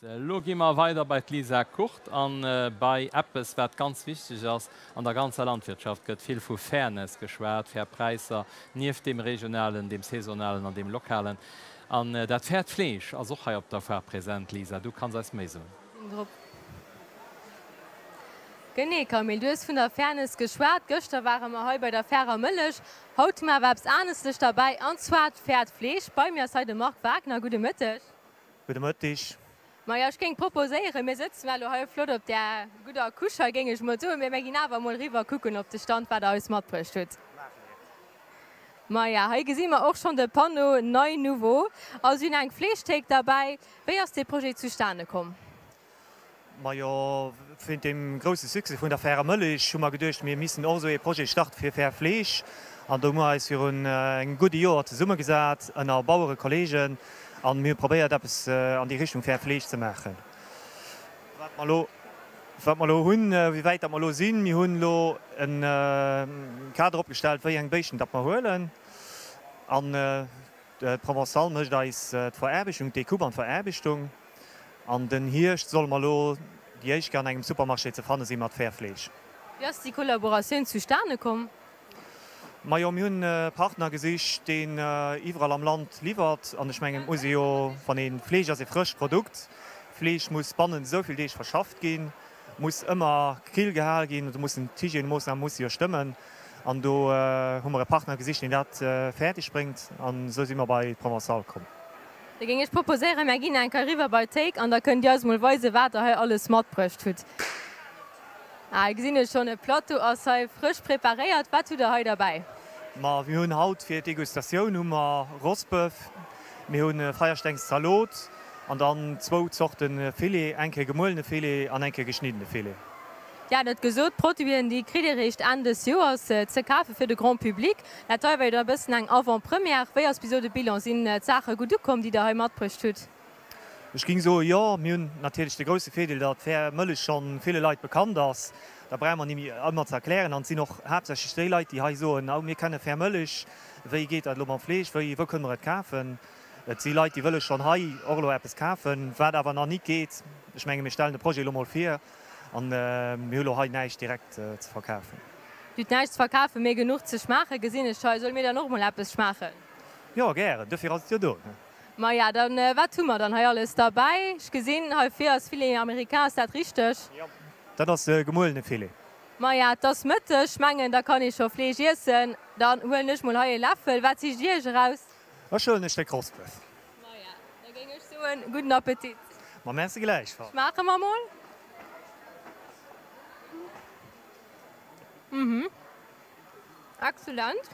Elo gi mer weider bei d'Lisa Kurt an bei eppes, wat ganz wichteg ass. An der ganzer Landwirtschaft gëtt vill vu Fairness geschwat, fair Präisser, nieft deem regionalen, deem saisonalen an deem lokalen. An dat fairt Fleesch ass och hei op der Foire present. Lisa, du kanns eis méi soen. Genee, Camille, du hues vun der Fairness geschwat. Gëschter ware mer hei bei der fairer Mëllech. Haut hu mer awer eppes anestlech derbäi, an zwar d'fairt Fleesch. Bei mir ass hei de Marc Wagner. Gudde Mëtteg. Gudde Mëtteg. Majo, ech géing proposéieren, mir sëtzen elo hei flott op där gudder Couche hei, géing ech mol soen, mee mir ginn awer emol eriwwer kucken op de Stand, wat der eis matbruecht hutt. Maja, hei gesi mer och schonn de Panneau Nei Nouveau. Also, mir hunn eng Fleeschthéik derbäi. Wéi ass dee Projet zustane komm? Majo, wéint deem grousse Succès vun der fairer Mëllech hu mer geduecht, mir missten och esou ee Projet starte fir fair Fleesch. An do hu mer eis virun engem gudde Joer zesummegesat ënner Bauerekolleegen an mir hu probéiert, eppes an déi Richtung fair Fleesch ze maachen. Wat mer elo, wat mer elo hunn, wéi wäit datt mer elo sinn, Mir hunn elo e Kader opgestallt, wéi eng Béischten datt mer huelen. An d'Provençale mécht eis d'Veraarbechtung, d'Découpe an d'Veraarbechtung. An den Hierscht solle mer elo déi éischt Kéier an engem Supermarché ze fanne si mat Fair Fleesch. Wéi ass déi Kollaboratioun zustane komm? Majo, mir hunn e Partner gesicht, deen iwwerall am Land liwwert. An ech mengen, et muss ee jo, wann ee Fleesch ass e frëscht Produkt, Fleesch muss bannent esou vill Deeg verschafft ginn, muss ëmmer kill gehal ginn, do mussen d'Hygiènemoossname musse jo stëmmen. An do hu mer e Partner gesicht, deen dat fäerdeg bréngt. An esou si mer bei d'Provençale komm. Da géing ech proposéieren, mär ginn eng Keier eriwwer bei d'Théik an da kënnt Dir eis mol weisen, wat Der hei alles matbruecht hutt. Ah, hei gesinn ech schonn, e Plateau ass hei frësch preparéiert. Wat hutt Der hei derbäi? Ma mir hunn haut fir d'Degustatioun hu mer Rostbëff, mir hunn Feierstengszalot an dann zwou Zorte Filet, eng Kéier gemuelene Filet an eng Kéier geschniddene Filet. Dir hat et gesot, d'Produiten, déi kritt Dir eréischt Enn dës Joers ze kafe fir de Grand public. Dat hei war jo dann e bëssen eng Avant-première. Wéi ass bis elo de Bilan? Sinn d'Saache gutt ukomm, déi Der hei matbruecht hutt? Ech géing soe jo. Mir hunn natierlech de grousse Virdeel, datt fair Mëllech scho ville Leit bekannt ass. Da brauche mer ni méi ëmmer ze erklären. An et sinn och haaptsächlech déi Leit, déi hei soen, oh mir kenne fair Mëllech, wéi geet dat elo mam Fleesch, wéi, wou kënne mer et kafen? Et si Leit, déi wëlle schonn hei och elo eppes kafen, wat awer nach ni geet. Ech menge mir stellen de Projet elo mol vir. An mir hu lo hei näischt direkt ze verkafen. Dir hutt näischt ze verkafen, mee genuch ze schmaachen, gesinn ech hei. Solle mir dann och mol eppes schmaachen? Jo, gären, duerfir ass et jo do. Maja, dann wat hu mer dann hei alles derbäi? Ech gesinn, hei vir ass Filet américain, ass dat richteg? Jo, dat ass gemuelene Filet. Maja, et ass Mëtteg, ech mengen, da kann ee scho Fleesch iessen. Dann huelen ech mol hei e Läffel. Wat sicht Dir Iech eraus? Ech huelen e Stéck Rostbëff. Maja, da géing ech soen, gudden Appetit. Ma merci gläichfalls. Schmaache mer mol. Mhm. Excellent.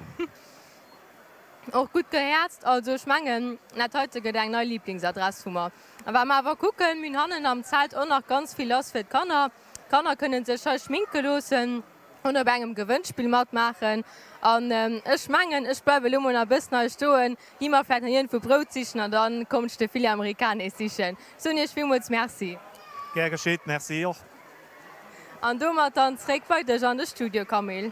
Och gutt gehäerzt. Also ech mengen, dat heite gëtt eng nei Liblingsadress vu mer. A wa mer awer kucken, mir hunn hannen am Zelt och nach ganz vill lass fir d'Kanner. D'Kanner kënne sech hei schminke loossen. Oder op engem Gewënnspill matmaachen. An ech mengen, ech bleiwe elo mol nach e bëssen hei stoen, gi mer vläicht nach iergendwou Brout sichen an da kommt ech de Filet Americain nees sichen. Soen Iech villmools Merci. Gär geschitt, Merci och. An domat dann zréck bei dech an de Studio, Camille.